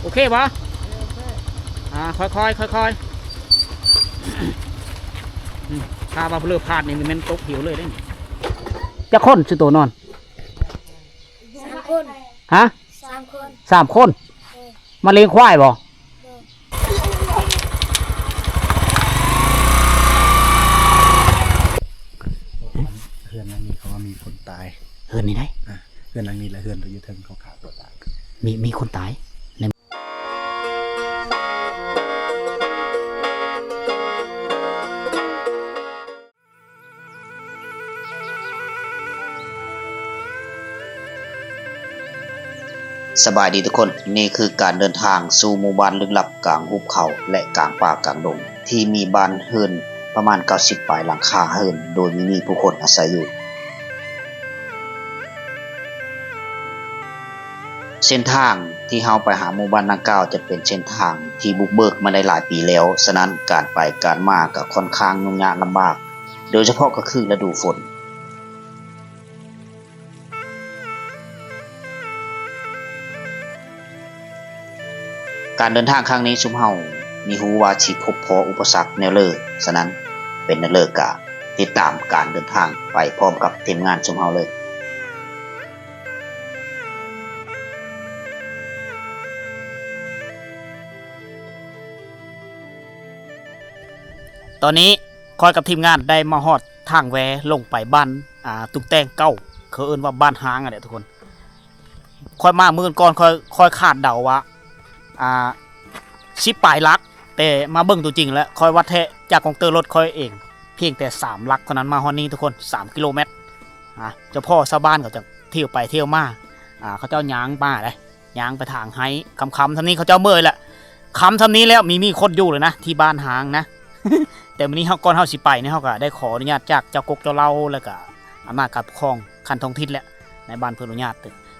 ໂອເຄບໍ່? ອ່າ ຄ່ອຍໆ ຄ່ອຍໆ ອືມ ຖ້າວ່າເລີພາດນີ້ແມ່ນຕົກເຫວເລີຍເດ້. ຈັກຄົນຊິໂຕນອນ? ສາມຄົນ. ຮະ? ສາມຄົນ. ສາມຄົນ? ເອີ ມາລ້ຽງຄວາຍບໍ່? ເຮືອນຫຼັງນີ້ເຂົາວ່າມີຄົນຕາຍ. ເຮືອນນີ້ໃດ? ອ່າ ເຮືອນຫຼັງນີ້ແຫຼະ ເຮືອນທີ່ຢູ່ເທິງເຂົາຂ້າຕົວຕາຍ. ມີ ມີຄົນຕາຍໃນ ສະບາຍດີທຸກຄົນ, ນີ້ຄືການເດີນທາງສູ່ໝູ່ບ້ານລຶກລັບກາງຫຸບເຂົາ ແລະ ກາງປ່າກາງດົງ ທີ່ມີບ້ານເຮືອນປະມານເກົ້າສິບປາຍຫຼັງຄາເຮືອນ ໂດຍມີ ມີຜູ້ຄົນອາໄສຢູ່. ເສັ້ນທາງທີ່ເຮົາໄປຫາໝູ່ບ້ານດັ່ງກ່າວຈະເປັນເສັ້ນທາງທີ່ບຸກເບີກມາໄດ້ຫຼາຍປີແລ້ວ, ສະນັ້ນການໄປການມາກໍຄ່ອນຂ້າງຫຍຸ້ງຍາກລຳບາກ, ໂດຍສະເພາະກໍຄືລະດູຝົນ. ການເດີນທາງຄັ້ງນີ້ ຊຸມເຮົາມີຮູ້ວ່າຊິພົບພໍ້ອຸປະສັກແນວເລີ, ສະນັ້ນເປັນແນວເລີກະຕິດຕາມການເດີນທາງໄປພ້ອມກັບທີມງານຊຸມເຮົາເລີຍ. ຕອນນີ້ຂ້ອຍກັບທີມງານໄດ້ມາຮອດທາງແວລົງໄປບ້ານ ອ່າ ຕຸງແຕ່ງເກົ່າ, ເຂົາເອີ້ນວ່າບ້ານຮ້າງຫັ້ນແຫຼະທຸກຄົນ. ຂ້ອຍມາມື້ກ່ອນ ຂ້ອຍ ຂ້ອຍຄາດເດົາວ່າ ອ່າ ສິບປາຍຫຼັກ, ແຕ່ມາເບິ່ງຕົວຈິງແລ້ວ ຂ້ອຍວັດແທະຈາກກອງເຕີລົດຂ້ອຍເອງ ພຽງແຕ່ສາມຫຼັກເທົ່ານັ້ນ. ມາຮອດນີ້ທຸກຄົນ ສາມກິໂລແມັດ ອ່າ ຈະພໍ້ຊາວບ້ານເຂົາຈະທ່ຽວໄປທ່ຽວມາ, ອ່າ ເຂົາເຈົ້າຍ່າງມາເດ້ ຍ່າງໄປທາງໄຮ່. ຄ່ຳໆສ່ຳນີ້ເຂົາເຈົ້າເມື່ອຍແລ້ວ, ຄ່ຳສ່ຳນີ້ແລ້ວມີ ມີຄົນຢູ່ເລີຍນະ ທີ່ບ້ານຮ້າງນະ. ແຕ່ມື້ນີ້ເຮົາ ກ່ອນເຮົາຊິໄປນີ້ ເຮົາກໍໄດ້ຂໍອະນຸຍາດຈາກເຈົ້າກົກເຈົ້າເຫຼົ່າ ແລ້ວກໍອຳນາດການປົກຄອງຂັ້ນທ້ອງຖິ່ນແຫຼະ ໃນບ້ານເພິ່ນອະນຸຍາດ.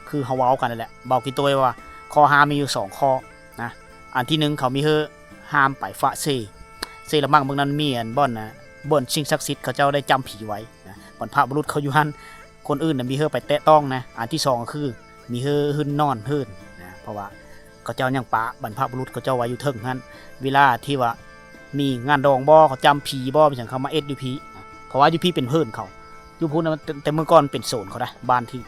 ຄືເຮົາເວົ້າກັນນັ້ນແຫຼະ ເບົາກີໂຕ້ຍວ່າ ຂໍ້ຫ້າມມີຢູ່ສອງຂໍ້ນະ. ອັນທີໜຶ່ງ ເຂົາມີໃຫ້ຫ້າມໄປຝາກເຊ ເຊລະມັງເບິ່ງນັ້ນ ມີອັນບ່ອນນະ ບ່ອນສິ່ງສັກສິດເຂົາເຈົ້າໄດ້ຈຳຜີໄວ້ນະ, ບັນພະບຸລຸດເຂົາຢູ່ຫັ້ນ, ຄົນອື່ນນະມີໃຫ້ໄປແຕະຕ້ອງນະ. ອັນທີສອງກໍຄື ມີເຮືອນນອນເຮືອນນະ ເພາະວ່າເຂົາເຈົ້າຍັງປະບັນພະບຸລຸດເຂົາເຈົ້າໄວ້ຢູ່ເທິງຫັ້ນ. ເວລາທີ່ວ່າມີງານດອງບໍ ເຂົາຈຳຜີບໍ ເປັນຫຍັງ ເຂົາມາເຮັດຢູ່ພີ້ນະ, ເພາະວ່າຢູ່ພີ້ເປັນເຮືອນເຂົາ. ຢູ່ພຸ້ນນະ ແຕ່ ແຕ່ເມື່ອກ່ອນເປັນສວນເຂົາໄດ໋, ບ້ານທີ່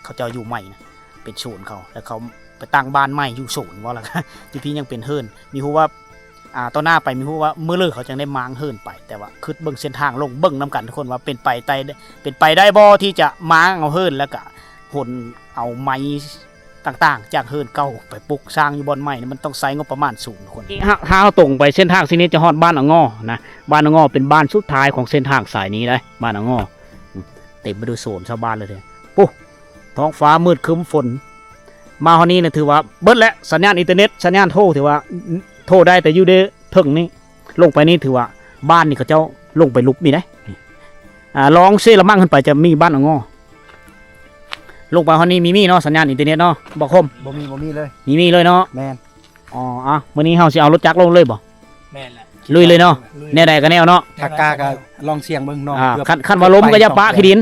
ເຂົາເຈົ້າຢູ່ໃໝ່ນະ ເປັນສວນເຂົາ ແລ້ວເຂົາໄປຕັ້ງບ້ານໃໝ່ຢູ່ສວນບໍ ແລ້ວກໍຢູ່ພີ້ຍັງເປັນເຮືອນ. ມີຮູ້ວ່າ ອ່າ ຕໍ່ໜ້າໄປມີຮູ້ວ່າມື້ເລີເຂົາຈັ່ງໄດ້ມ້າງເຮືອນໄປ, ແຕ່ວ່າຄິດເບິ່ງເສັ້ນທາງລົງ ເບິ່ງນຳກັນທຸກຄົນວ່າເປັນໄປໄດ້ ເປັນໄປໄດ້ບໍ່ທີ່ຈະມ້າງເອົາເຮືອນ ແລ້ວກະຂົນເອົາໄມ້ຕ່າງໆຈາກເຮືອນເກົ່າໄປປຸກສ້າງຢູ່ບ່ອນໃໝ່ນີ້ ມັນຕ້ອງໃຊ້ງົບປະມານສູງທຸກຄົນ. ຖ້າ ຖ້າເຮົາຕົງໄປເສັ້ນທາງເສັ້ນນີ້ຈະຮອດບ້ານອະງໍນະ, ບ້ານອະງໍເປັນບ້ານສຸດທ້າຍຂອງເສັ້ນທາງສາຍນີ້ເດ້ ບ້ານອະງໍ. ເຕັມໄປດ້ວຍໂສນຊາວບ້ານເລີຍເດ້. ໂອ້ ທ້ອງຟ້າມືດຄຶ້ມຝົນ ມາຮອດນີ້ນະຖືວ່າເບິດແລ້ວ ສັນຍານອິນເຕີເນັດ ສັນຍານໂທ ຖືວ່າໂທໄດ້ແຕ່ຢູ່ເທິງນີ້ ລົງໄປນີ້ຖືວ່າບ້ານນີ້ເຂົາເຈົ້າລົງໄປຫຼຸບນີ້ໄດ໋. ອ່າ ລອງເຊລະມັງຂຶ້ນໄປຈະມີບ້ານອະງໍ. ລົງໄປຮອດນີ້ມີມີເນາະ ສັນຍານອິນເຕີເນັດເນາະ ບໍ່ຄົມ. ບໍ່ມີ ບໍ່ມີເລີຍ. ມີມີເລີຍເນາະ. ແມ່ນ. ອໍ ອ່ະ ມື້ນີ້ເຮົາຊິເອົາລົດຈັກລົງເລີຍບໍ່? ແມ່ນແຫຼະ ລຸຍເລີຍເນາະ. ແນວໃດກໍແນວເນາະ. ຖ້າກ້າກໍລອງສ່ຽງເບິ່ງເນາະ. ອ່າ ຄັນ ຄັນວ່າລົມກໍຢ່າປະຂີ້ດິນ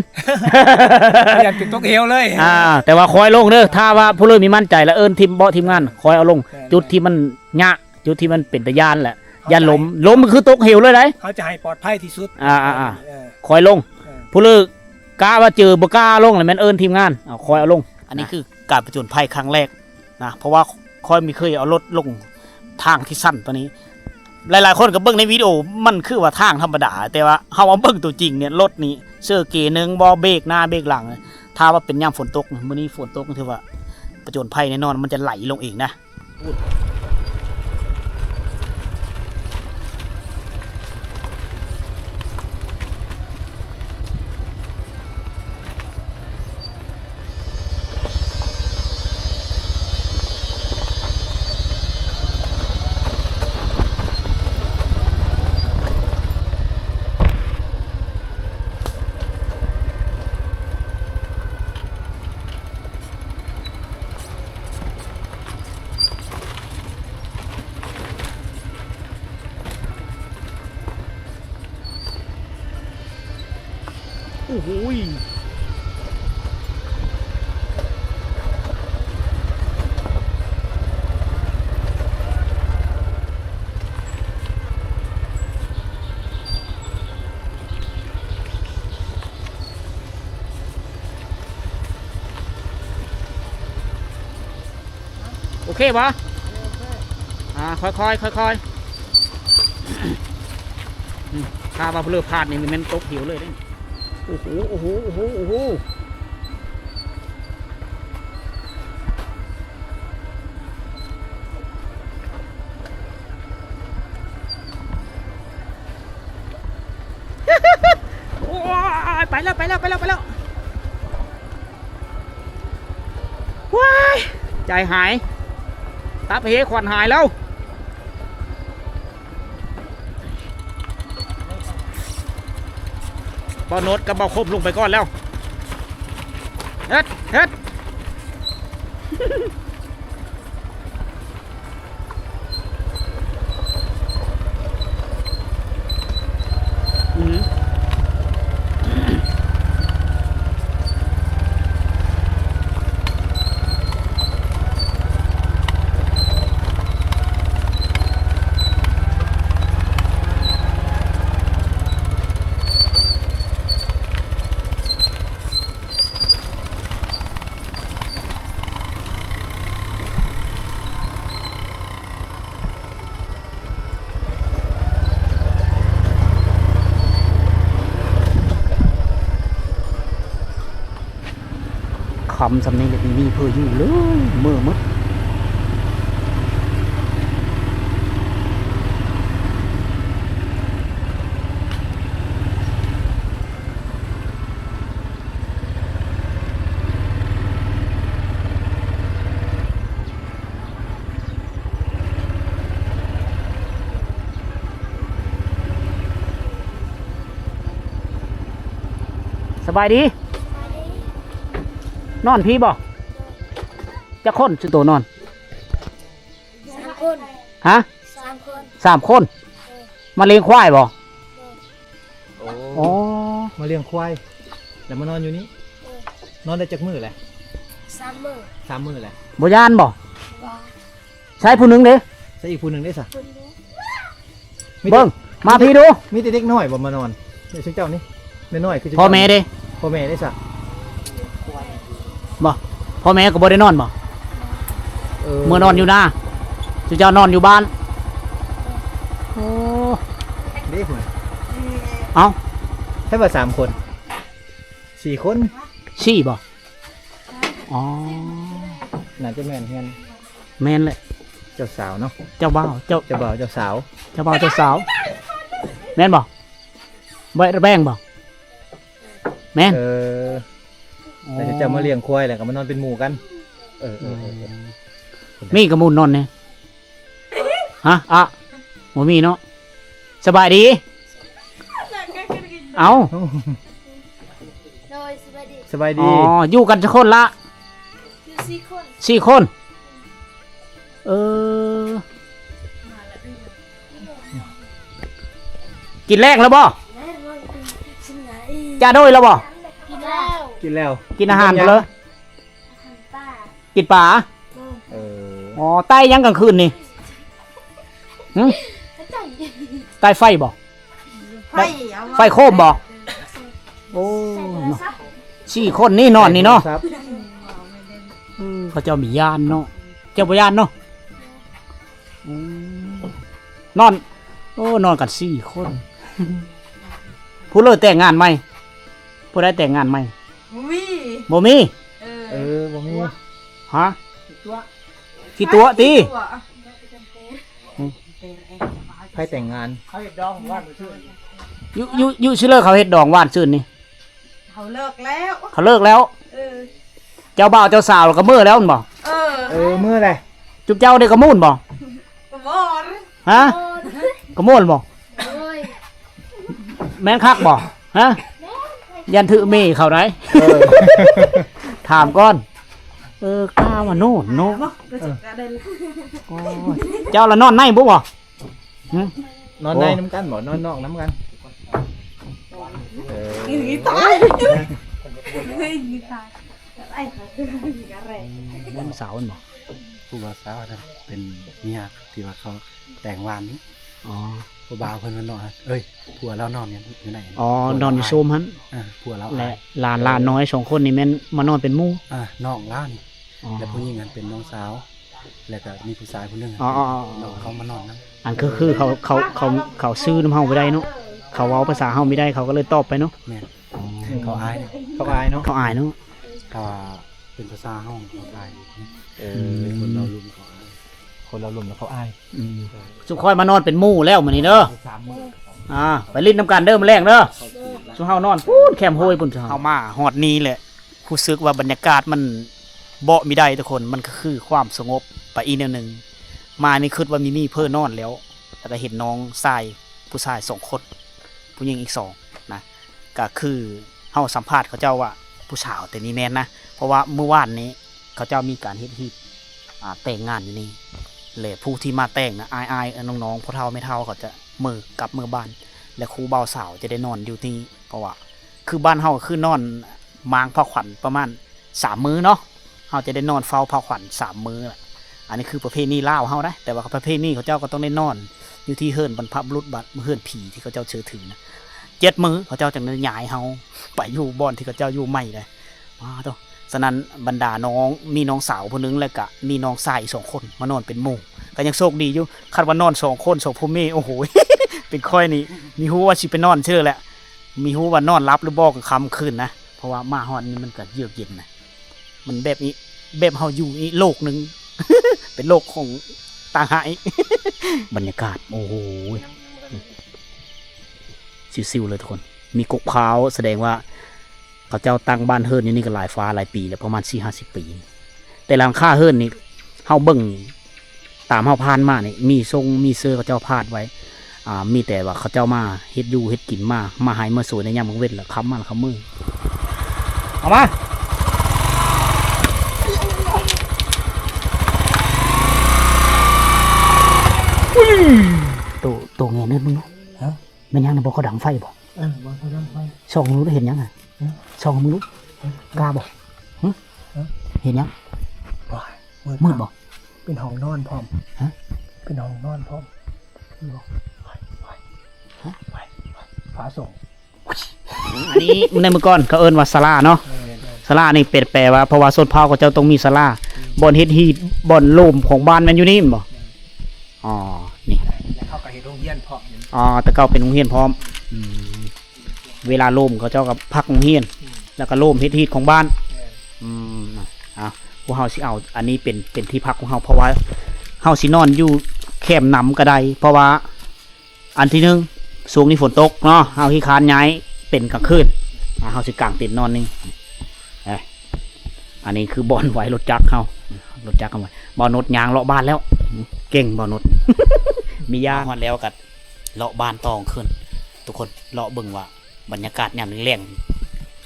ຢ້ານຈົນຕົກເຫວເລີຍ. ອ່າ ແຕ່ວ່າຄອຍລົງເດີ ຖ້າວ່າຜູ້ເລີມີໝັ້ນໃຈແລ້ວເອີ້ນທີມ ເບາະທີມງານ ຄອຍເອົາລົງ. ແມ່ນ ຈຸດທີ່ມັນຍາກ ຈຸດທີ່ມັນເປັນຕາຢ້ານແຫຼະ ຢ້ານລົມ. ເຮົາຈະ ລົມຄືຕົກເຫວເລີຍໄດ໋. ເຮົາຈະໃຫ້ປອດໄພທີ່ສຸດ. ອ່າໆໆ ເອີ ຄອຍລົງ. ເອີ ຜູ້ເລີກະວ່າເຈີບໍ່ກ້າລົງ ແລ້ວແມ່ນເອີ້ນທີມງານ ເອົາ ຄອຍເອົາລົງ. ອັນນີ້ຄືການປະຈົນໄພຄັ້ງແລກ ນະ ເພາະວ່າຂ້ອຍມີເຄີຍເອົາລົດລົງທາງທີ່ຊັນປານນີ້. ຫຼາຍໆຄົນກໍເບິ່ງໃນວິດີໂອ ມັນຄືວ່າທາງທຳມະດາ, ແຕ່ວ່າເຮົາມາເບິ່ງຕົວຈິງນີ້ ລົດນີ້ເຊີເກໜຶ່ງບໍ ເບກໜ້າເບກຫຼັງ. ຖ້າວ່າເປັນຍາມຝົນຕົກ, ມື້ນີ້ຝົນຕົກ ຖືວ່າປະຈົນໄພແນ່ນອນ, ມັນຈະໄຫຼລົງເອງນະ. ໂອ້ໂຫຍ. ໂອເຄບໍ່? ອ່າ ຄ່ອຍໆ ຄ່ອຍໆ ອືມ ຖ້າວ່າເລີພາດນີ້ແມ່ນຕົກເຫວເລີຍເດ້. ໂອ້ໂຫ ໂອ້ໂຫ ໂອ້ໂຫ ໂອ້ໂຫ. ໂອ້ຍ ໄປແລ້ວ ໄປແລ້ວ ໄປແລ້ວ ໄປແລ້ວ. ວ້າຍ ໃຈຫາຍ ຕັບເຮຂວັນຫາຍແລ້ວ. ບ່າວໂນດກັບບ່າວຄົມລົງໄປກ່ອນແລ້ວ. ເຮັດ ເຮັດ. ຄ່ຳສ່ຳນີ້ກໍມີເພື່ອຢູ່ເລີຍ ເມືອໝົດ. ສະບາຍດີ. ນອນພີ້ບໍ່? ຈັກຄົນຊຸໂຕນອນ? ສາມຄົນ. ຮະ? ສາມຄົນ. ສາມຄົນ. ເອີ ມາລ້ຽງຄວາຍບໍ່? ໂອ້ ມາລ້ຽງຄວາຍ ແລ້ວມານອນຢູ່ນີ້. ເອີ ນອນໄດ້ຈັກມື້ແລ້ວ? ສາມມື້. ສາມມື້ແລ້ວ. ບໍ່ຢ້ານບໍ່? ບໍ່. ໃຊ້ຜູ້ໜຶ່ງເດ້? ໃຊ້ອີກຜູ້ໜຶ່ງເດ້ຊະ? ເບິ່ງ ມາພີ້ດູ. ມີແຕ່ເດັກນ້ອຍບໍ່ມານອນ? ເຈົ້ານີ້ ແມ່ນ້ອຍຄື ພໍ່ແມ່ເດ້? ພໍ່ແມ່ເດ້ຊະ? ບໍ່ ພໍ່ແມ່ກໍບໍ່ໄດ້ນອນບໍ່? ເອີ ເມືອນອນຢູ່ນາ ຊຸເຈົ້ານອນຢູ່ບ້ານ. ໂອ້ ເດ້ພຸ້ນ. ເອົ້າ ໃຜວ່າສາມຄົນ? ສີ່ຄົນ. ສີ່ບໍ່? ອໍ ໜ້າຈະແມ່ນເຮືອນ. ແມ່ນແຫຼະ ເຈົ້າສາວເນາະ ເຈົ້າບ່າວ ເຈົ້າ ເຈົ້າບ່າວເຈົ້າສາວ ເຈົ້າບ່າວເຈົ້າສາວ ແມ່ນບໍ່? ບໍ່ໄດ້ແບ່ງບໍ່? ແມ່ນ. ເອີ ອໍ ແລ້ວເຈົ້າມາລ້ຽງຄວາຍ ແລ້ວກໍມານອນເປັນໝູ່ກັນ. ເອີ ເອີ ເອີ ເອີ ອືມ ມີກະໝູ່ນອນແດ່. ຮະ? ອະ ບໍ່ມີເນາະ. ສະບາຍດີ. ເອົ້າ ໂດຍ ສະບາຍດີ. ສະບາຍດີ. ອໍ ຢູ່ກັນຈັກຄົນລະ? ຢູ່ສີ່ຄົນ. ສີ່ຄົນ. ເອີ ກິນແລງແລ້ວບໍ່? ຈາໂດຍແລ້ວບໍ່? ກິນແລ້ວ. ກິນແລ້ວ. ກິນອາຫານເລີຍ. ອາຫານປ່າ. ກິນປາ. ເອີ ອໍ ໄຕ້ຫຍັງກາງຄືນນີ້? ຫຶ? ໄຕ້ໄຟບໍ່? ໄຟ ໄຟໂຄມບໍ່? ໂອ້ ສີ່ຄົນນີ້ນອນນີ້ເນາະ. ເຂົາເຈົ້າມີຢ້ານເນາະ ເຈົ້າບໍ່ຢ້ານເນາະ? ອືມ ນອນ ໂອ້ ນອນກັນສີ່ຄົນ. ຜູ້ເລີແຕ່ງງານໃໝ່? ຜູ້ໃດແຕ່ງງານໃໝ່? ບໍ່ມີ ບໍ່ມີ. ເອີ ເອີ ບໍ່ມີ. ຮະ? ຂີ້ຕົວະຕິ? ໃຜແຕ່ງງານ? ເຂົາເຮັດດອງຫວານມື້ຊື່ນ. ຢູ່ ຢູ່ ຢູ່ຊິເລີເຂົາເຮັດດອງຫວານຊື່ນນີ້. ເຂົາເລີກແລ້ວ ເຂົາເລີກແລ້ວ. ເອີ ເຈົ້າບ່າວເຈົ້າສາວກໍເມືອແລ້ວແມ່ນບໍ່? ເອີ ເອີ ເມືອແຫຼະ. ຈຸມເຈົ້ານີ້ກໍໝູນບໍ່? ກໍບໍ່. ຮະ? ກໍມ່ວນບໍ່? ໂອ້ຍ ແມ່ນຄັກບໍ່? ຮະ? ຢ້ານຖືເມເຂົາໄດ໋. ເອີ ຖາມກ່ອນ. ເອີ ກ້າມາໂນນເນາະ. ໂອ້ຍ ເຈົ້າລະນອນໃນບໍ່ບໍ່? ຫຶ? ນອນໃນນຳກັນບໍ່? ນອນນອກນຳກັນ. ເອີ ຕາຍ ຕາຍ. ຜູ້ບ່າວສາວນັ້ນບໍ່? ຜູ້ບ່າວສາວນັ້ນເປັນເມຍທີ່ວ່າເຂົາແຕ່ງຫວານນີ້. ອໍ ຜູ້ບ່າວເພິ່ນມານອນ ເອີຍ ຜົວລາວນອນຢູ່ໃນ. ອໍ ນອນຢູ່ໂຊມຫັ້ນ. ເອີ ຜົວລາວ ແລະ ຫຼານ ຫຼານນ້ອຍສອງຄົນນີ້ແມ່ນມານອນເປັນໝູ່. ອ່າ ນ້ອງລາວນີ້. ອໍ ແລະ ຜູ້ຍິງຫັ້ນເປັນນ້ອງສາວ. ແລ້ວກໍມີຜູ້ຊາຍຜູ້ໜຶ່ງ ອໍໆໆ ເນາະ ເຂົາມານອນນຳ ອັນຄື ຄືເຂົາ ເຂົາ ເຂົາ ເຂົາສື່ນຳເຮົາບໍ່ໄດ້ເນາະ ເຂົາເວົ້າພາສາເຮົາບໍ່ໄດ້ ເຂົາກໍເລີຍຕອບໄປເນາະ ແມ່ນ ອໍ ເຂົາອາຍ ເຂົາອາຍເນາະ ເຂົາອາຍເນາະ ຖ້າວ່າເປັນພາສາເຮົາ ເຂົາອາຍ ເອີ ອືມ ຄົນລາວລຸ່ມເຂົາອາຍ ຄົນລາວລຸ່ມແລ້ວເຂົາອາຍ ອືມ ຊຸມຂ້ອຍມານອນເປັນໝູ່ແລ້ວມື້ນີ້ເດີ ສາມມື້ ອ່າ ໄປຫຼິ້ນນຳກັນເດີມື້ແລງເດີ ຊຸມເຮົານອນພຸ້ນແຄມໂຮຍພຸ້ນ ເຮົາມາຮອດນີ້ແຫຼະ ຮູ້ສຶກວ່າບັນຍາກາດມັນເບາະມີໄດ້ທຸກຄົນ ມັນກໍຄືຄວາມສະຫງົບໄປອີກແນວໜຶ່ງ ມານີ້ຄິດວ່າມີມີເພີນອນແລ້ວ ແລ້ວກໍເຫັນນ້ອງຊາຍຜູ້ຊາຍສອງຄົນ ຜູ້ຍິງອີກສອງນະ ກໍຄືເຮົາສຳພາດເຂົາເຈົ້າວ່າຜູ້ສາວແຕ່ນີ້ແມ່ນນະ ເພາະວ່າມື້ວານນີ້ເຂົາເຈົ້າມີການເຮັດຮີດ ອ່າ ແຕ່ງງານຢູ່ນີ້ ແລະ ຜູ້ທີ່ມາແຕ່ງນະ ອ້າຍໆ ນ້ອງໆ ພໍ່ເຖົ້າແມ່ເຖົ້າ ເຂົາຈະເມືອ ກັບເມືອບ້ານ ແລະ ຄູ່ບ່າວສາວຈະໄດ້ນອນຢູ່ນີ້ ເພາະວ່າ ຄືບ້ານເຮົາກໍຄືນອນມ້າງຜ້າຂວັນປະມານສາມມື້ເນາະ ເຮົາຈະໄດ້ນອນເຝົ້າຜ້າຂວັນສາມມື້ລະ ອັນນີ້ຄືປະເພນີລາວເຮົານະ ແຕ່ວ່າປະເພນີເຂົາເຈົ້າກໍຕ້ອງໄດ້ນອນຢູ່ທີ່ເຮືອນບັນພະບຸລຸດ ບ້ານເຮືອນຜີທີ່ເຂົາເຈົ້າເຊື່ອຖືນະ ເຈັດມື້ເຂົາເຈົ້າຈຶ່ງໄດ້ຍ້າຍເຮົາໄປຢູ່ບ່ອນທີ່ເຂົາເຈົ້າຢູ່ໃໝ່ເດ້ ວ້າໂທ້ ສະນັ້ນບັນດານ້ອງ ມີນ້ອງສາວຜູ້ໜຶ່ງ ແລ້ວກະມີນ້ອງຊາຍອີກສອງຄົນມານອນເປັນໝູ່ ກໍຍັງໂຊກດີຢູ່ ຄັນວ່ານອນສອງຄົນ ສອງຜົວເມຍ ໂອ້ໂຫ ເປັນຂ້ອຍນີ້ ມີຮູ້ວ່າຊິໄປນອນເທື່ອແຫຼະ ມີຮູ້ວ່ານອນຫຼັບຫຼືບໍ່ກາງຄ່ຳຄືນນະ ເພາະວ່າມາຮອດນີ້ມັນກໍເຢືອກເຢັນນະ ມັນແບບນີ້ ແບບເຮົາຢູ່ອີກໂລກໜຶ່ງ ເປັນໂລກຂອງຕ່າງຫາກ ບັນຍາກາດ ໂອ້ໂຫ ຊິວໆ ເລີຍທຸກຄົນ ມີກົກພ້າວ ສະແດງວ່າ ເຂົາເຈົ້າຕັ້ງບ້ານເຮືອນຢູ່ນີ້ກໍຫຼາຍຟ້າຫຼາຍປີແລ້ວ ປະມານສີ່ຫ້າສິບປີ ແຕ່ຫຼັງຄາເຮືອນນີ້ ເຮົາເບິ່ງຕາມເຮົາຜ່ານມານີ້ ມີຊົງມີເຊີເຂົາເຈົ້າພາດໄວ້ ອ່າ ມີແຕ່ວ່າເຂົາເຈົ້າມາເຮັດຢູ່ເຮັດກິນ ມາ ມາໃຫ້ມາສວນໃນຍາມກາງເວັນ ແລ້ວຄ່ຳມາແລ້ວຄ່ຳມື ເອົາມາ ໂຕ ໂຕແງນເດີ ມຶງເນາະ ຮະ? ແມ່ນຫຍັງນະ? ບໍ່ ເຂົາດັງໄຟບໍ່? ເອີ ບໍ່ ເຂົາດັງໄຟ. ສ່ອງເບິ່ງດູ ເຫັນຫຍັງນະ? ຮະ? ສ່ອງເບິ່ງດູ. ຮະ? ກ້າບໍ່? ຫຶ? ຮະ? ເຫັນຫຍັງ? ໂອ້ຍ ມືດ ມືດບໍ່? ເປັນຫ້ອງນອນພ້ອມ. ຮະ? ເປັນຫ້ອງນອນພ້ອມ. ມີບໍ່? ໄປ ໄປ ຮະ? ໄປ ໄປ ຝາໂສງ. ອັນນີ້ໃນເມື່ອກ່ອນເຂົາເອີ້ນວ່າສາລາເນາະ. ເອີ ສາລານີ້ເປັນ ແປວ່າ ເພາະວ່າຊົນເຜົ່າເຂົາເຈົ້າຕ້ອງມີສາລາ ອືມ ບ່ອນເຮັດຮີດ ບ່ອນໂລມຂອງບ້ານແມ່ນຢູ່ນີ້ແມ່ນບໍ່? ແມ່ນ. ອໍ ນີ້ ແລ້ວເຂົາກໍເຮັດໂຮງຮຽນພ້ອມ. ອໍ ແຕ່ເກົ່າເປັນໂຮງຮຽນພ້ອມ. ອືມ ເວລາໂລມເຂົາເຈົ້າກໍພັກໂຮງຮຽນ ອືມ ແລ້ວກໍໂລມເຮັດຮີດຂອງບ້ານ. ແມ່ນ. ອືມ ເອົາ ພວກເຮົາຊິເອົາອັນນີ້ເປັນ ເປັນທີ່ພັກຂອງເຮົາ ເພາະວ່າເຮົາຊິນອນຢູ່ແຄມນຳກໍໄດ້ ເພາະວ່າ ອັນທີໜຶ່ງ ຊ່ວງນີ້ຝົນຕົກເນາະ ເຮົາຂີ້ຄ້ານຍ້າຍເປັນກາງຄືນ ອ່າ ເຮົາຊິກາງເຕັນນອນນີ້. ເອີ ອັນນີ້ຄືບ່ອນໄວ້ລົດຈັກເຮົາ ລົດຈັກເຮົາໄວ້ ບ່າວນົດຍ່າງເລາະບ້ານແລ້ວ ເກັ່ງບ່າວນົດ ມີຢາ. ຮອດແລ້ວກໍເລາະບ້ານຕໍ່ຄືນ ທຸກຄົນເລາະເບິ່ງວ່າ ບັນຍາກາດຍາມແລງ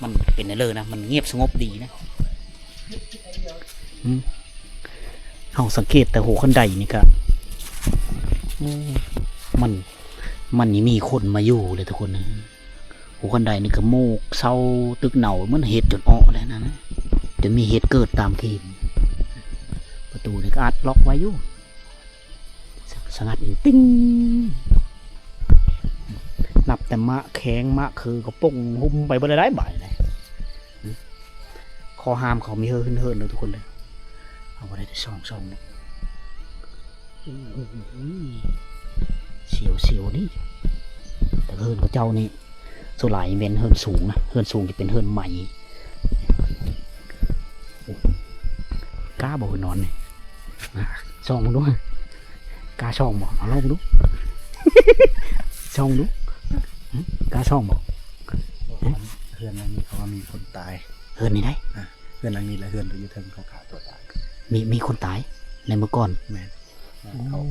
ໆ ມັນເປັນແນວເລີນະ ມັນງຽບສະຫງົບດີນະ. ອືມ ເຮົາສັງເກດແຕ່ຫົວຄັນໄດນີ້ກະ ໂອ້ ມັນ ມັນນີ້ມີຄົນມາຢູ່ເລີຍທຸກຄົນ. ຫົວຄັນໄດນີ້ກະໝູກເຊົາຕຶກເນົ່າ ມັນເຫັດຈົນເອາະແລ້ວນັ້ນ ຈະມີເຫັດເກີດຕາມເຂດ. ປະຕູນີ້ກະອັດລັອກໄວ້ຢູ່. ສະຫງັດອີງຕິງ ນັບແຕ່ໝາກແຂ້ງໝາກຄືກໍປົງຫຸ້ມໄປເບິດແລ້ວໄດ໋ບາດນີ້. ຂໍ້ຫ້າມເຂົາມີເຫີນເຫີນເດີທຸກຄົນເດີ. ເອົາບໍ່ໄດ້ແຕ່ສອງ ສອງເນາະ. ໂອ້ໂຫ ສຽວໆນີ້. ແຕ່ເຮືອນເຂົາເຈົ້ານີ້ ສ່ວນຫຼາຍແມ່ນເຮືອນສູງນະ ເຮືອນສູງຈະເປັນເຮືອນໄມ້. ໂອ້ ກ້າບໍ່ເຮືອນນອນນີ້? ນະ ສ່ອງເບິ່ງດູ ກ້າສ່ອງບໍ່? ເອົາລອງເບິ່ງດູ ສ່ອງເບິ່ງດູ. ຫຶ? ກ້າສ່ອງບໍ່? ເຮືອນຫຼັງນີ້ເຂົາວ່າມີຄົນຕາຍ. ເຮືອນນີ້ໃດ໋? ອ່າ ເຮືອນຫຼັງນີ້ແຫຼະ ເຮືອນທີ່ຢູ່ເທິງເຂົາຂ້າຕົວຕາຍ. ມີ ມີຄົນຕາຍໃນເມື່ອກ່ອນ? ແມ່ນ. ໂອ້ ເຂົາ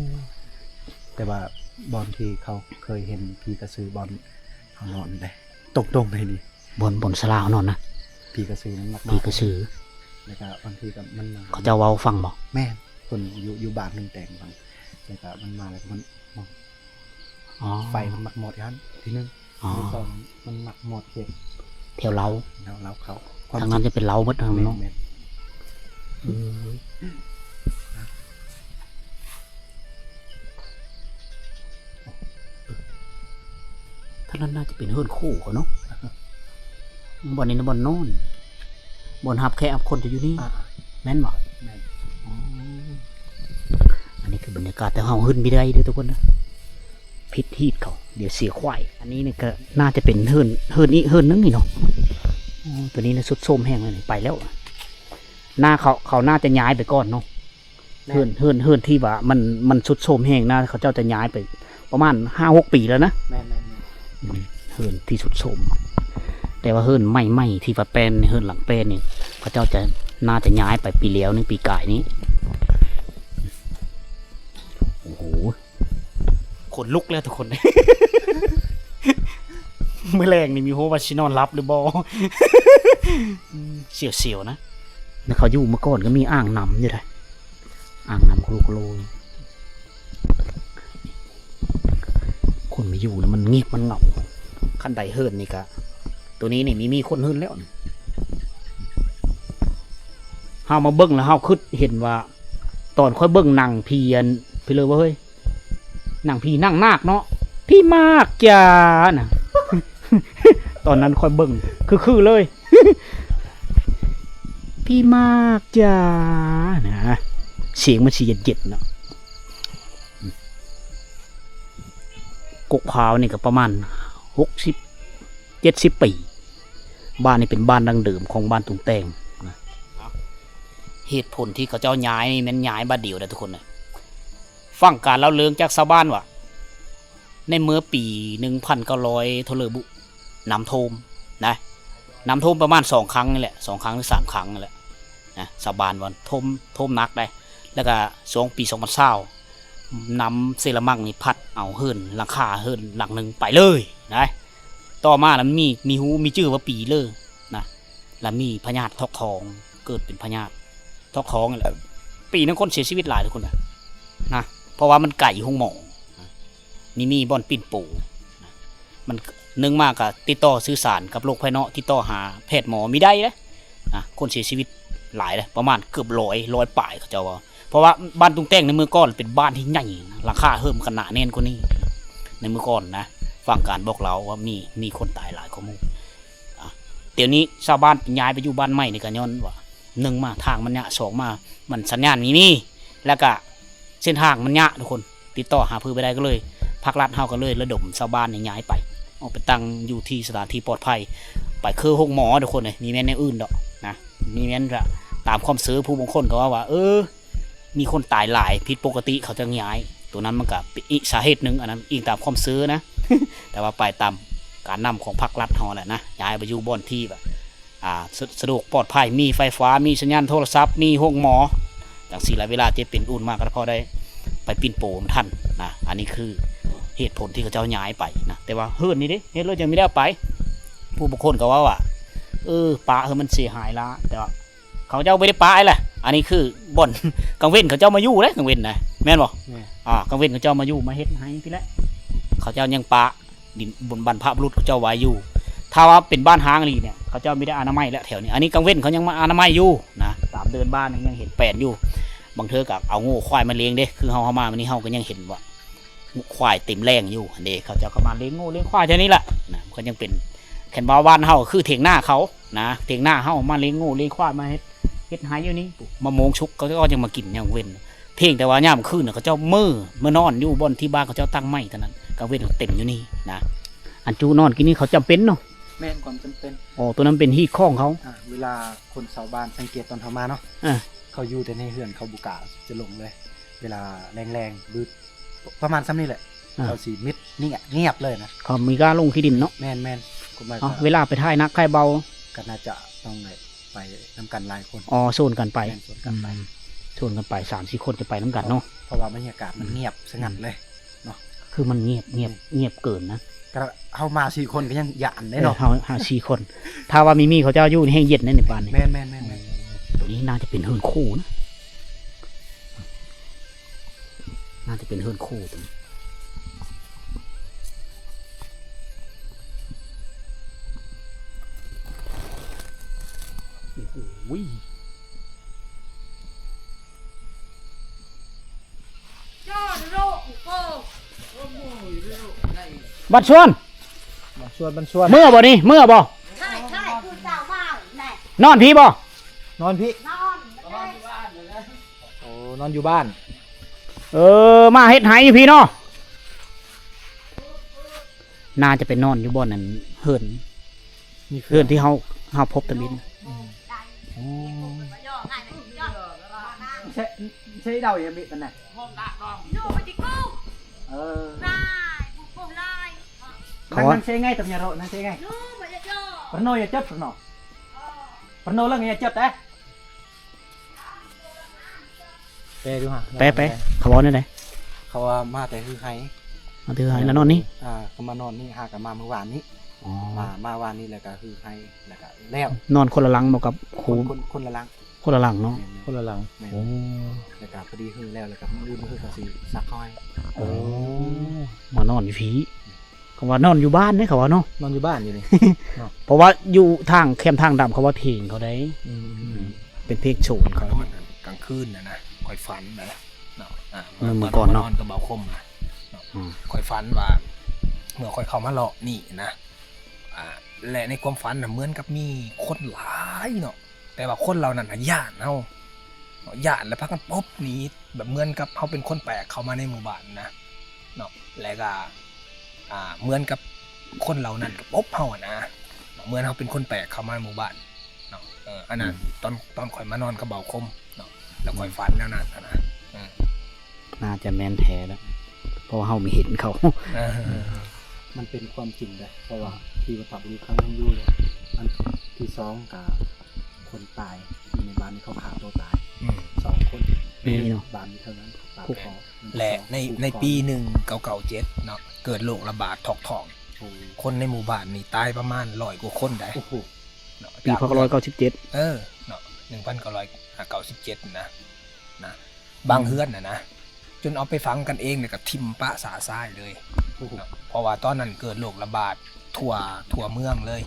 ແຕ່ວ່າບ່ອນທີ່ເຂົາເຄີຍເຫັນຜີກະສືບ່ອນເຮົານອນເດ້ ຕົງໆໃນນີ້. ບ່ອນ ບ່ອນສາລາເຮົານອນນະ ຜີກະສືມັນມັກມາ ຜີກະສື. ແລ້ວກະບາງທີກະມັນມາ ເຂົາເຈົ້າເວົ້າໃຫ້ຟັງບໍ່? ແມ່ນ ເພິ່ນຢູ່ ຢູ່ບ້ານເພິ່ນແຕ່ງຫຍັງ ແລ້ວກະມັນມາ ແລ້ວກະມັນ ອໍ ໄຟມັນມັກມອດຫັ້ນທີໜຶ່ງ. ອໍ ທີສອງມັນມັກມອດເຂດແຖວເລົາ ແຖວເລົາເຂົາ ທາງນັ້ນຈະເປັນເລົາເບິດທາງນັ້ນເນາະ. ແມ່ນ ແມ່ນ. ອືມ ທາງນັ້ນໜ້າຈະເປັນເຮືອນຄູ່ເຂົາເນາະ. ບ່ອນນີ້ນະ ບ່ອນນອນ ບ່ອນຮັບແຂກຮັບຄົນຈະຢູ່ນີ້. ອ່າ ແມ່ນບໍ່? ແມ່ນ. ອໍ ບັນຍາກາດແຕ່ເຮົາຂຶ້ນບໍ່ໄດ້ເດີທຸກຄົນເດີ ຜິດຮີດເຂົາ ດຽວເສຍຄວາຍ. ອັນນີ້ນີ້ກໍໜ້າຈະເປັນເຮືອນ ເຮືອນອີກເຮືອນໜຶ່ງນີ້ເນາະ. ໂອ້ ຕົວນີ້ນະຊຸດໂຊມແຮງເລີຍນີ້ ໄປແລ້ວ. ໜ້າເຂົາ ເຂົາໜ້າຈະຍ້າຍໄປກ່ອນເນາະ. ແມ່ນ ເຮືອນ ເຮືອນ ເຮືອນທີ່ວ່າມັນ ມັນຊຸດໂຊມແຮງນະ ເຂົາເຈົ້າຈະຍ້າຍໄປປະມານຫ້າຫົກປີແລ້ວນະ. ແມ່ນໆໆ ອືມ ເຮືອນທີ່ຊຸດໂຊມ ແຕ່ວ່າເຮືອນໃໝ່ໆ ທີ່ວ່າແປນ ເຮືອນຫຼັງແປນນີ້ ເຂົາເຈົ້າຈະ ໜ້າຈະຍ້າຍໄປປີແລ້ວນີ້ ປີກາຍນີ້. ໂອ້ໂຫ ຂົນລຸກແລ້ວທຸກຄົນ. ມື້ແລງນີ້ມີຮູ້ວ່າຊິນອນຫຼັບຫຼືບໍ່. ອືມ ສຽວໆນະ. ແລ້ວເຂົາຢູ່ເມື່ອກ່ອນກໍມີອ່າງນ້ຳຢູ່ເດ້ ອ່າງນ້ຳໂຄໂລໂຄໂລ. ຄົນມາຢູ່ແລ້ວມັນງຽບມັນເຫງົາ. ຄັນໄດ້ເຮືອນນີ້ກະ ໂຕນີ້ນີ້ມີ ມີຄົນເຮືອນແລ້ວນີ້. ເຮົາມາເບິ່ງແລ້ວເຮົາຄິດເຫັນວ່າ ຕອນຂ້ອຍເບິ່ງໜັງຜີອັນ ພີ່ເລີວ່າເຮີ້ຍ ໜັງຜີໜັງນາກເນາະ ຜີມາກຈານະ. ຕອນນັ້ນຂ້ອຍເບິ່ງຄືໆເລີຍ ຜີມາກຈານະ ສຽງມັນຊິເຢັນໆເນາະ. ກົກພ້າວນີ້ກໍປະມານຫົກສິບ ເຈັດສິບປີ. ບ້ານນີ້ເປັນບ້ານດັ້ງເດີມຂອງບ້ານຕຸງແຕ່ງນະ. ເຫດຜົນທີ່ເຂົາເຈົ້າຍ້າຍນີ້ແມ່ນຍ້າຍບາດດຽວເດ້ທຸກຄົນເອີຍ. ຟັງການເລົ່າເລື່ອງຈາກຊາວບ້ານວ່າ ໃນເມື່ອປີໜຶ່ງພັນເກົ້າຮ້ອຍເທົ່າເລີບຸ ນ້ຳຖ້ວມນະ ນ້ຳຖ້ວມປະມານສອງຄັ້ງນີ້ແຫຼະ ສອງຄັ້ງຫຼືສາມຄັ້ງນີ້ແຫຼະນະ. ຊາວບ້ານວ່າຖ້ວມ ຖ້ວມໜັກເດ້. ແລ້ວກະຊ່ວງປີສອງພັນຊາວ ນ້ຳເຊລາມັກນີ້ພັດເອົາເຮືອນ ຫຼັງຄາເຮືອນຫຼັງໜຶ່ງໄປເລີຍນະ. ຕໍ່ມາລະມີ ມີຮູ້ ມີຈື່ວ່າປີເລີນະ ລະມີພະຍາດຖອກທ້ອງ ເກີດເປັນພະຍາດຖອກທ້ອງນີ້ແຫຼະ. ປີໜຶ່ງຄົນເສຍຊີວິດຫຼາຍເດ້ຄົນນະ ນະ ເພາະວ່າມັນໄກໂຮງໝໍນະ ມີ ມີບ່ອນປິ່ນປົວນະ. ມັນ ໜຶ່ງມາກະຕິດຕໍ່ສື່ສານກັບໂລກພາຍນອກ ຕິດຕໍ່ຫາແພດໝໍບໍ່ໄດ້ເດ້ນະ. ຄົນເສຍຊີວິດຫຼາຍເດ້ ປະມານເກືອບຮ້ອຍ ຮ້ອຍປາຍເຂົາເຈົ້າວ່າ. ເພາະວ່າບ້ານຕຸງແຕ່ງໃນເມື່ອກ່ອນເປັນບ້ານທີ່ໃຫຍ່ ຫຼັງຄາເຮືອນມັນກະໜາແໜ້ນກວ່ານີ້ໃນເມື່ອກ່ອນນະ. ຟັງການບອກເລົ່າວ່າມີ ມີຄົນຕາຍຫຼາຍກວ່າໝູ່. ອາ ດຽວນີ້ຊາວບ້ານຍ້າຍໄປຢູ່ບ້ານໃໝ່ນີ້ກະຍ້ອນວ່າ ໜຶ່ງມາທາງມັນຍາກ ສອງມາມັນສັນຍານມີມີ ແລ້ວກະເສັ້ນທາງມັນຍາກທຸກຄົນ ຕິດຕໍ່ຫາເພິ່ນບໍ່ໄດ້ ກໍເລີຍ ພາກລັດເຮົາກໍເລີຍລະດົມຊາວບ້ານນີ້ຍ້າຍໄປ ອອກໄປຕັ້ງຢູ່ທີ່ສະຖານທີ່ປອດໄພ ໄປຄືໂຮງໝໍທຸກຄົນເອີຍ. ມີແມ່ນແນວອື່ນດອກນະ ມີແມ່ນກະຕາມຄວາມເຊື່ອ. ຜູ້ບາງຄົນກໍເວົ້າວ່າ ເອີ ມີຄົນຕາຍຫຼາຍຜິດປົກກະຕິ ເຂົາຈຶ່ງຍ້າຍ. ໂຕນັ້ນມັນກະເປັນອີກສາເຫດໜຶ່ງ ອັນນັ້ນອີງຕາມຄວາມເຊື່ອນະ ແຕ່ວ່າໄປຕາມການນຳຂອງພາກລັດເຮົາແຫຼະນະ ຍ້າຍໄປຢູ່ບ່ອນທີ່ແບບ ອ່າ ສະ ສະດວກປອດໄພ ມີໄຟຟ້າ ມີສັນຍານໂທລະສັບ ມີໂຮງໝໍ ຈັ່ງຊີ້ລະ. ເວລາເຈັບເປັນອຸ່ນມາກໍພໍໄດ້ໄປປິ່ນປົວມັນທັນນະ. ອັນນີ້ຄືເຫດຜົນທີ່ເຂົາເຈົ້າຍ້າຍໄປນະ. ແຕ່ວ່າເຮືອນນີ້ເດ້ ເຮັດແລ້ວຈັ່ງມີແລ້ວໄປ. ຜູ້ບາງຄົນກໍເວົ້າວ່າ ເອີ ປະເຮີ້ຍ ມັນເສຍຫາຍຫຼາຍ ແຕ່ວ່າ ເຂົາເຈົ້າບໍ່ໄດ້ປະໃຫ້ລະ. ອັນນີ້ຄືບ່ອນກາງເວັນເຂົາເຈົ້າມາຢູ່ເດ້ ກາງເວັນນະ ແມ່ນບໍ່? ແມ່ນ. ອາ ກາງເວັນເຂົາເຈົ້າມາຢູ່ມາເຮັດໄຮ່ພີ້ແຫຼະ ເຂົາເຈົ້າຍັງປະດິນ ບຸນບັນພະບຸລຸດເຂົາເຈົ້າໄວ້ຢູ່. ຖ້າວ່າເປັນບ້ານຮ້າງອີ່ຫຼີນີ້ ເຂົາເຈົ້າມີແຕ່ອະນາໄມແຫຼະແຖວນີ້. ອັນນີ້ກາງເວັນເຂົາຍັງມາອະນາໄມຢູ່ນະ ຕາມເດີ່ນບ້ານຍັງເຫັນແປນຢູ່. ບາງເທື່ອກໍເອົາງົວຄວາຍມາລ້ຽງເດ້ ຄືເຮົາ ເຮົາມາມື້ນີ້ເຮົາກໍຍັງເຫັນວ່າ ຄວາຍເຕັມແລ້ງຢູ່ຫັ້ນເດ້. ເຂົາເຈົ້າກໍມາລ້ຽງງົວລ້ຽງຄວາຍແຖວນີ້ແຫຼະນະ. ມັນກໍຍັງເປັນ ຄັນວ່າບ້ານເຮົາຄືຖຽງນາເຂົານະ ຖຽງນາເຮົາມາລ້ຽງງົວລ້ຽງຄວາຍ ມາເຮັດ ເຮັດໄຮ່ຢູ່ນີ້. ມະມ່ວງສຸກເຂົາເຈົ້າກໍຍັງມາກິນຍາມເວັນ. ພຽງແຕ່ວ່າຍາມຄືນນະ ເຂົາເຈົ້າເມືອ ເມືອນອນຢູ່ບ່ອນທີ່ບ້ານເຂົາເຈົ້າຕັ້ງໄມ້ເທົ່ານັ້ນ. ກາງເວັນເຕັມຢູ່ນີ້ນະ. ອັນຈຸນອນກິນນີ້ເຂົາຈຳເປັນເນາະ. ແມ່ນ ຄວາມຈຳເປັນ. ອໍ ໂຕນັ້ນເປັນຮີດຂອງເຂົາ. ອາ ເວລາຄົນຊາວບ້ານສັງເກດຕອນເຮົາມາເນາະ ອາ ເຂົາຢູ່ແຕ່ໃນເຮືອນ ເຂົາບໍ່ກ້າຈະລົງເລີຍ. ເວລາແລງໆ ບຶດ ປະມານຊ່ຳນີ້ແຫຼະ ອ່າ ເຂົາຊິມິດ ງຽບ ງຽບເລີຍນະ. ເຂົາມີກ້າລົງຂີ້ດິນເນາະ. ແມ່ນໆ. ເອົາ ເວລາໄປໄຖນາໄຖເບົາ ກໍໜ້າຈະຕ້ອງໄດ້ໄປນຳກັນຫຼາຍຄົນ. ອໍ ໂຊນກັນໄປ. ແມ່ນ ໂຊນກັນໄປ. ອືມ ໂຊນກັນໄປ ສາມສີ່ຄົນຈະໄປນຳກັນເນາະ. ເພາະວ່າບັນຍາກາດມັນງຽບສະຫງັດເລີຍເນາະ. ຄືມັນງຽບ ງຽບ ງຽບເກີນນະ. ກໍເຮົາມາສີ່ຄົນກໍຍັງຢ້ານເດ້ເນາະ. ເອີ ເຮົາ ເຮົາສີ່ຄົນ ຖ້າວ່າມີ ມີເຂົາເຈົ້າຢູ່ນີ້ແຮງເຢັນເດ້ໃນບ້ານນີ້. ແມ່ນໆໆໆ. ໂຕນີ້ໜ້າຈະເປັນເຮືອນຄູ່ນະ. ໜ້າຈະເປັນເຮືອນຄູ່ຕົວນີ້. ໂອ້ໂຫ ບັດຊວນ ບັດຊວນ ບັດຊວນ ເມືອບໍ່ນີ້ ເມືອບໍ່? ໃຊ່ ໃຊ່ ຄືເຈົ້າມາແຫຼະ. ນອນພີ້ບໍ່? ນອນພີ້ ນອນ ໂອ້ ນອນຢູ່ບ້ານ. ເອີ ມາເຮັດໄຮ່ຢູ່ພີ້ເນາະ. ໜ້າຈະໄປນອນຢູ່ບ່ອນນັ້ນ ເຮືອນ ນີ້ເຮືອນທີ່ເຮົາ ເຮົາພົບທຳອິດ. ອືມ ໂອ້ ໃຊ້ ໃຊ້ເດົາຢ່າງນີ້ປານໃດ? ເອີ ເຂົາວ່າ ນັ່ງເຊໄງ ຕຳຍາໂຣ ນັ່ງເຊໄງ ປະໂນຢ່າເຈັບ ປະໂນ ປະໂນເລື່ອງຢ່າເຈັບແຕ່. ແປດູຫາ ແປ ແປ ເຂົາເວົ້າແນວໃດ? ເຂົາວ່າມາແຕ່ຮືໄຮ່ ມາແຕ່ຮືໄຮ່ ແລ້ວນອນນີ້? ອ່າ ກໍມານອນນີ້ ຫາກໍມາມື້ວານນີ້. ອໍ ມາ ມາວານນີ້ ແລ້ວກໍຮືໄຮ່ ແລ້ວກໍແລ້ວ. ນອນຄົນລະຫຼັງບໍ່ກັບຄູ? ຄົນ ຄົນ ຄົນລະຫຼັງ ຄົນລະຫຼັງເນາະ. ແມ່ນໆ ຄົນລະຫຼັງ. ແມ່ນ. ໂອ້ ແລ້ວກໍພໍດີຮືແລ້ວ ແລ້ວກໍມື້ອື່ນຄືເຂົາຊິຊັກເຂົ້າໃຫ້. ໂອ້ ມານອນຢູ່ພີ້. ກໍວ່ານອນຢູ່ບ້ານເດ້ ເຂົາວ່າເນາະ ນອນຢູ່ບ້ານຢູ່ນີ້ເນາະ ເພາະວ່າຢູ່ທາງແຄມທາງດຳ ເຂົາວ່າເຖງເຂົາໄດ໋. ອືມ ເປັນເພກໂຊນເຂົາ. ນອນກາງຄືນນະນະ ຂ້ອຍຝັນນະເນາະ ອ່າ ເມື່ອ ເມື່ອກ່ອນເນາະ ນອນກັບເບົາຄົມນະເນາະ. ອືມ ຂ້ອຍຝັນວ່າ ເມື່ອຂ້ອຍເຂົ້າມາເລາະນີ້ນະ ອ່າ ແລະ ໃນຄວາມຝັນນະ ເໝືອນກັບມີຄົນຫຼາຍເນາະ ແຕ່ວ່າຄົນເຫຼົ່ານັ້ນນະຢ້ານເຮົາ ຢ້ານ ແລ້ວພາກັນປົບໜີ ແບບເໝືອນກັບເຮົາເປັນຄົນແປກເຂົ້າມາໃນໝູ່ບ້ານນະເນາະ. ແລ້ວກໍ ອ່າ ເໝືອນກັບຄົນເຫຼົ່ານັ້ນກໍປົບເຮົາຫັ້ນນະ ເໝືອນເຮົາເປັນຄົນແປກເຂົ້າມາໃນໝູ່ບ້ານເນາະ. ເອີ ອັນນັ້ນ ອືມ ຕອນ ຕອນຂ້ອຍມານອນກັບເບົາຄົມເນາະ ແລ້ວຂ້ອຍ ອືມ ຝັນແນວນັ້ນຫັ້ນນະ. ເອີ ໜ້າຈະແມ່ນແທ້ແລ້ວ ເພາະວ່າເຮົາມີເຫັນເຂົາ. ເອີ ມັນເປັນຄວາມຈິງເດ້ ເພາະວ່າທີ່ວ່າປະບຸລຸດຄັ້ງໜຶ່ງຢູ່ແລ້ວ ອັນທີສອງກະຄົນຕາຍຢູ່ໃນບ້ານນີ້ ເຂົາຂ້າຕົວຕາຍ ອືມ ສອງຄົນ ແມ່ນເນາະ ໃນບ້ານນີ້ເທົ່ານັ້ນ. ແລະໃນ ໃນປີໜຶ່ງເກົ້າເກົ້າເຈັດເນາະ ເກີດໂລກລະບາດຖອກທ້ອງ ໂອ້ ຄົນໃນໝູ່ບ້ານນີ້ຕາຍປະມານຮ້ອຍກວ່າຄົນໄດ໋. ໂອ້ໂຫ ເນາະ ປີພັນເກົ້າຮ້ອຍເກົ້າສິບເຈັດ ເອີ ເນາະ ໜຶ່ງພັນເກົ້າຮ້ອຍເກົ້າສິບເຈັດນະ ນະ ບາງເຮືອນນະນະ ຈົນເອົາໄປຝັງກັນເອງ ແລ້ວກໍຖິ້ມປະຊະຊາຍເລີຍ. ໂອ້ໂຫ ເນາະ ເພາະວ່າຕອນນັ້ນເກີດໂລກລະບາດທົ່ວ ທົ່ວເມືອງເລີຍ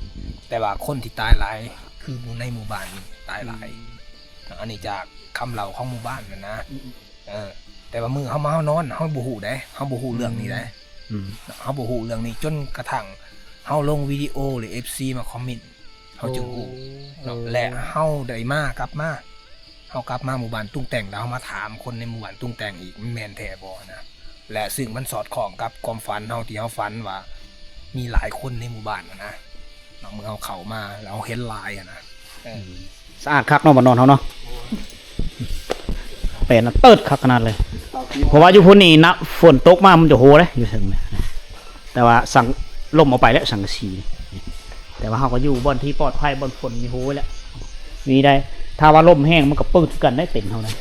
ແຕ່ວ່າຄົນທີ່ຕາຍຫຼາຍຄືໃນໝູ່ບ້ານນີ້ຕາຍຫຼາຍ. ອືມ ເນາະ ອັນນີ້ຈາກຄຳເລົ່າຂອງໝູ່ບ້ານຫັ້ນນະ. ອືມ ເອີ ແຕ່ວ່າມື້ເຮົາມາເຮົານອນ ເຮົາບໍ່ຮູ້ເດ້ ເຮົາບໍ່ຮູ້ເລື່ອງນີ້ເດ້. ອືມ ເຮົາບໍ່ຮູ້ເລື່ອງນີ້ ຈົນກະທັ່ງເຮົາລົງວິດີໂອ ຫຼື ເອັຟຊີ ມາຄອມເມັນ ເຮົາຈຶ່ງຮູ້ເນາະ. ໂອ້ ແລະ ເຮົາໄດ້ມາ ກັບມາ ເຮົາກັບມາໝູ່ບ້ານຕຸງແຕ່ງ ແລ້ວເຮົາມາຖາມຄົນໃນໝູ່ບ້ານຕຸງແຕ່ງອີກ ມັນແມ່ນແທ້ບໍ່ນະ. ແລະ ຊຶ່ງມັນສອດຄ່ອງກັບຄວາມຝັນເຮົາ ທີ່ເຮົາຝັນວ່າມີຫຼາຍຄົນໃນໝູ່ບ້ານນະນະ ເນາະ ເມື່ອເຮົາເຂົ້າມາແລ້ວເຮົາເຫັນຫຼາຍຫັ້ນນະ. ເອີ ອືມ ສະອາດຄັກເນາະ ບ່ອນນອນເຮົາເນາະ. ແປນະເຕີດຄັກຂະໜາດເລີຍ ເພາະວ່າຢູ່ພຸ້ນນີ້ນະ ຝົນຕົກມາມັນຈະໂຮເດ້ ຢູ່ເທິງນີ້ ແຕ່ວ່າສັງລົມເອົາໄປແລ້ວ ສັງກະສີ. ແຕ່ວ່າເຮົາກໍຢູ່ບ່ອນທີ່ປອດໄພ ບ່ອນຝົນມີໂຮແລ້ວ ມີໄດ້. ຖ້າວ່າລົມແຮງມັນກໍປຶດຄືກັນໄດ໋ ເຕັນເຮົານະ ເ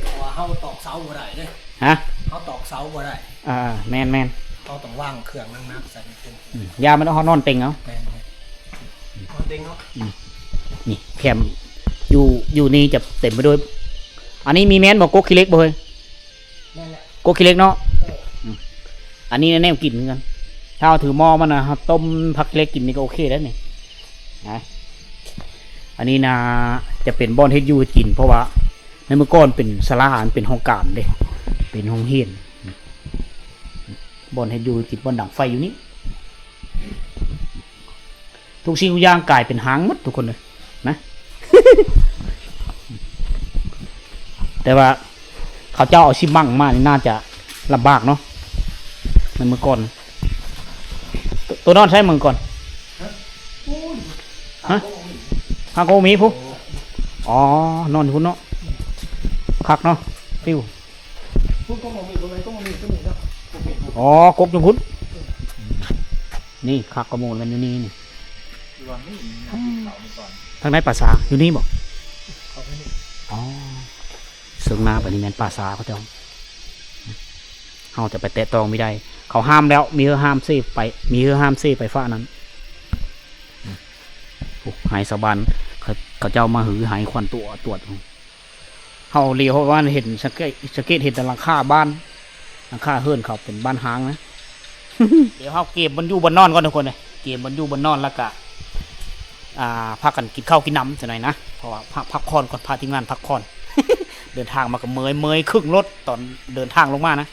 ພາະວ່າເຮົາຕອກເສົາບໍ່ໄດ້ເດ້. ຮະ? ເຮົາຕອກເສົາບໍ່ໄດ້. ອ່າ ແມ່ນໆ ເຮົາຕ້ອງວາງເຄື່ອງໜັກໆໃສ່ເທິງ. ອືມ ຢ່າມັນ ເຮົານອນເຕັງເອົາ. ແມ່ນໆ ນອນເຕັງເນາະ. ອືມ ນີ້ແຄມ ຢູ່ ຢູ່ນີ້ຈະເຕັມໄປດ້ວຍ ອັນນີ້ມີແມ່ນບໍ່ ກົກຂີ້ເຫຼັກບໍ່ເຮີ້ຍ? ແມ່ນແຫຼະ ກົກຂີ້ເຫຼັກເນາະ. ເອີ ອືມ ອັນນີ້ແນວກິນຄືກັນ ຖ້າເຮົາຖືໝໍ້ມານະ ເຮົາຕົ້ມຜັກຂີ້ເຫຼັກກິນນີ້ກໍໂອເຄແລ້ວນີ້ນະ. ອັນນີ້ນະຈະເປັນບ່ອນເຮັດຢູ່ເຮັດກິນ ເພາະວ່າໃນເມື່ອກ່ອນເປັນສາລາ ເປັນຫ້ອງການເດ້ ເປັນໂຮງຮຽນ. ບ່ອນເຮັດຢູ່ເຮັດກິນ ບ່ອນດັງໄຟຢູ່ນີ້. ທຸກສິ່ງທຸກຢ່າງກາຍເປັນຮ້າງໝົດທຸກຄົນເລີຍນະ ແຕ່ວ່າເຂົາເຈົ້າເອົາຊີມັງມານີ້ໜ້າຈະລຳບາກເນາະ ໃນເມື່ອກ່ອນ. ໂຕ ໂຕນອນໃສເມື່ອກ່ອນ? ຮະ? ຮະ? ຫາກໍບໍ່ມີພຸ້ນ. ອໍ ນອນຢູ່ພຸ້ນເນາະ. ຄັກເນາະ ຟິວ. ພຸ້ນກໍບໍ່ມີ ບໍ່ແມ່ນກໍບໍ່ມີ ກໍມີເນາະ. ອໍ ກົກຢູ່ພຸ້ນ. ນີ້ຄັກກວ່າໝູ່ແມ່ນຢູ່ນີ້ນີ້. ຢູ່ວ່ານີ້ ອືມ ເຂົານີ້ກ່ອນ ທາງໃນປ່າຊ້າຢູ່ນີ້ບໍ່? ເຂົາໄປນີ້. ອໍ ເຊິ່ງໜ້າໄປນີ້ແມ່ນປ່າຊ້າເຂົາເຈົ້າ ເຮົາຈະໄປແຕະຕ້ອງບໍ່ໄດ້ ເຂົາຫ້າມແລ້ວ. ມີເຮືອຫ້າມເຊໄປ ມີເຮືອຫ້າມເຊໄປຟ້ານັ້ນ. ໂອ້ ໄຮ່ຊາວບ້ານ ເຂົາ ເຂົາເຈົ້າມາຮື້ໄຮ່ຄວັນຕົວະຕວດ. ເຮົາຫຼຽວເຮົາວ່າເຫັນ ສັງເກດ ສັງເກດເຫັນແຕ່ຫຼັງຄາບ້ານ ຫຼັງຄາເຮືອນເຂົາເປັນບ້ານຮ້າງນະ. ດຽວເຮົາກຽມບ່ອນຢູ່ບ່ອນນອນກ່ອນທຸກຄົນເອີຍ ກຽມບ່ອນຢູ່ບ່ອນນອນ ແລ້ວກະ ອ່າ ພາກັນກິນເຂົ້າກິນນ້ຳຈັກໜ້ອຍນະ ເພາະວ່າພັກ ພັກຜ່ອນກ່ອນ ພາທີມງານພັກຜ່ອນ. ເດີນທາງມາກໍເມື່ອຍ ເມື່ອຍຄຶ່ງລົດຕອນເດີນທາງລົງມານະ.